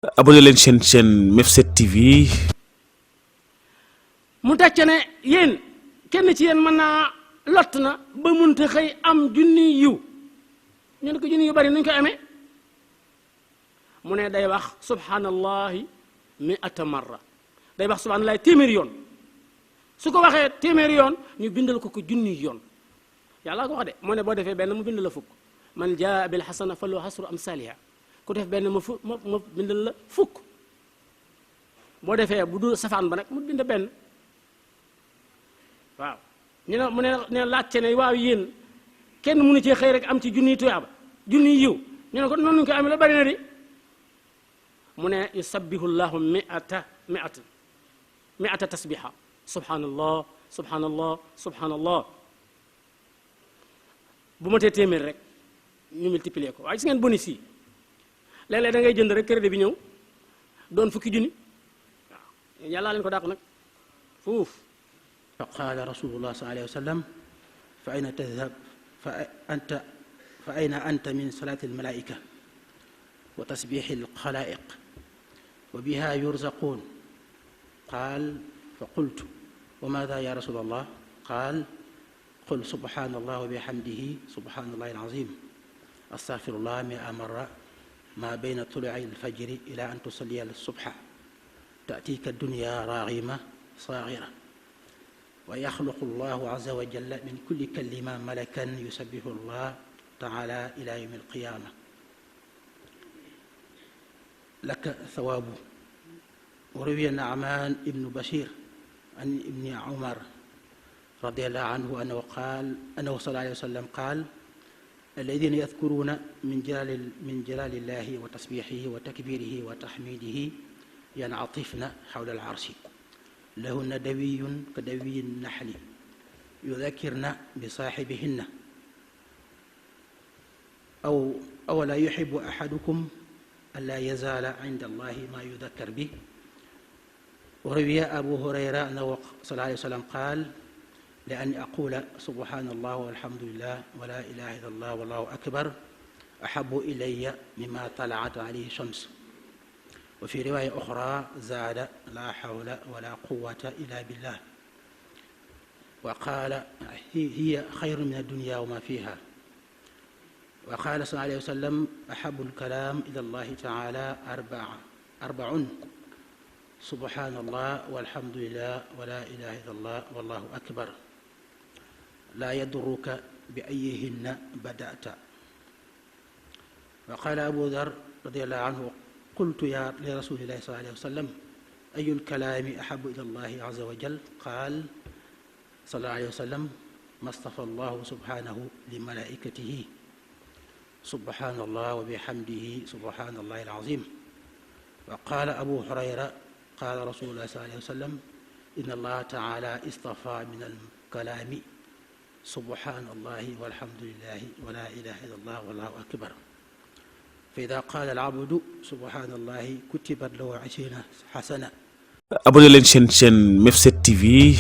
abonné leen chaîne Mef7 TV. mu tecc ne yéen kenn ci yéen mën naa lott na ba munta xëy am junni yiw ñu ne ko junni yu bari nuñ koy amee mu ne day wax subhanallahi mi'ata marra day wax subhanallahi téeméeri yoon su ko waxee téeméeri yoon ñu bindal ko junni yoon yàlla ko wax de moo ne boo defee benn mu bind la fukk man jaa bil hasana falahu hasru amsaliha ku def benn ma bindal la fukk boo defee bu dul safaan ba nag mu bind benn waaw ñu ne mu ne laajte ne waaw yéen kenn mënu cee xëy rek am ci junniy tuyaaba junniy yiw ñu ne ko noonu ñu koy amee la bari na di mu ne yusabbihu llahu mi'ata tasbiha subhanallah subhanallah subhanallah bu ma tee téeméer rek ñu multiplier ko waaye gis ngeen bonus yi léeg-léeg da ngay jënd rek crédit bi ñëw doon fukki junni waaw yàllaa leen ko dàq nag fuuf fa qaala rasulullah sallallahu alayhi wa sallam fa ayna tadhab fa ayna anta min salati almalaika wa tasbixi alxalaiq wa biha yurzaqun qaal fa qultu wa maada ya rasul allah qaal qul subhanallah wa bihamdihi subhanallahi alazim astaghfirullah mi'a marra ma bayna tuluci alfajri ila an tusalliya alsubha ta'tika addunya raghima saghira wa yaxluqu allahu azza wa jalla min kulli kalima malakan yusabbihu allah taala ila yawmi alqiyama laka thawaabu wa rawiya Na'man ibnu Bashir an ibni Umar radiyallahu anhu annahu sallallahu alayhi wa sallam qaal alladina yadkuruna min jalalillahi wa tasbihihi wa takbirihi wa tahmidihi yan'atifna hawla al-arshi lahunna dawiyun ka dawiyi nahli yudhakkirna bi saahibihinna aw la yuhibbu ahadukum an la yazala inda allahi ma yudhakkar bih wa rawiya abu hurayra annahu sallallahu alayhi wa sallam qaal li an aqula subhanallah walhamdulillah wa la ilaha illallah wallahu akbar ahabbu ilayya mimma tala'at alayhi shams wa fi riwaaya uxraa zaada laa hawla wala quwwata illa billah wa qaala hiya xayrun min addunya wa ma fiha wa qaala sallallahu alayhi wa sallam ahabbu alkalaam ila allahi taala arba'un subhanallah walhamdulillah wa la ilaha illallah wallahu akbar laa yadurruka bi ayyihinna bada'ta wa qaala abu dhar radiyallahu anhu qultu ya li rasulillahi sallallahu alayhi wa sallam ayul kalaami ahabu ila allahi azza wa jal qaal sallallahu alayhi wa sallam mastafa allahu subhanahu li malaikatihi subhanallah wa bihamdihi subhanallahi alazim wa qaala abu hurayra qaala rasulullah sallallahu alayhi wa sallam inna allaha taala istafa min alkalaami subhanallahi walhamdulillahi wa la ilaha illa allah wallahu akbar fa ida qaala al-abdu subhanallahi kutibat lahu 20 hasana. abonné leen chaîne Mef7 TV.